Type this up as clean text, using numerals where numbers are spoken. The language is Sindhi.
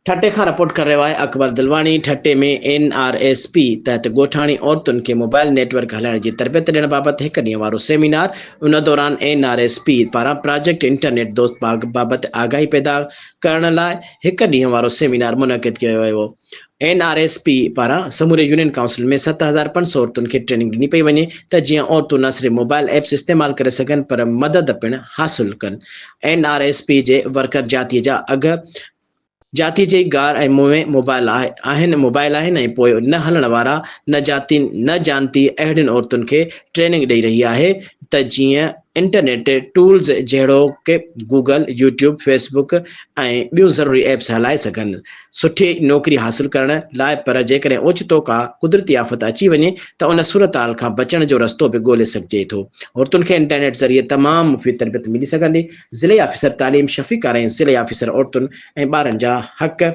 ٺٽي کان رپورٽ ڪري رهيو آهي Akbar Dilwani, Thatta ۾ N R S P تحت ڳوٺاڻي عورتن کي موبائل نيٽ ورڪ هلائڻ جي تربيت ڏيڻ بابت هڪ ڏينهن وارو سيمينار ان دوران اين آر ايس پي پاران پراجيڪٽ انٽرنيٽ دوست بابت آگاهي پيدا ڪرڻ لاء هڪ ڏينهن وارو سيمينار منعقد ڪيو ويو. اين آر ايس پي پاران سموري يونين ڪائونسل ۾ 7500 عورتن کي ٽريننگ ڏني پئي وڃي ته جيئن عورتون نه صرف موبائل ايپس استعمال ڪري سگهن پر مدد پڻ حاصل ڪن. اين آر ايس پي جي ورڪر جاتي جا اگهه جاتي جي گار ۽ موين موبائل آهن موبائل آهن ۽ پوء نه هلڻ وارا نه جاتي نه جانتي اهڙين عورتن کي ٽريننگ ڏئي رهي آهي ته جيئن انٽرنيٽ ٽولز جهڙوڪ گوگل، يوٽيوب، فيس بڪ ۽ ٻيون ضروري ايپس هلائي سگهن سٺي نوڪري حاصل ڪرڻ لاء پر جيڪڏهن اوچتو ڪا قدرتي آفت اچي وڃي ته ان صورتحال کان بچڻ جو رستو به ڳولي سگهجي ٿو. عورتن کي انٽرنيٽ ذريعي تمام مفيد تربيت ملي سگهندي. ضلعي آفيسر تعليم شفيق آرائين ضلعي آفيسر عورتن ۽ ٻارن جا حق.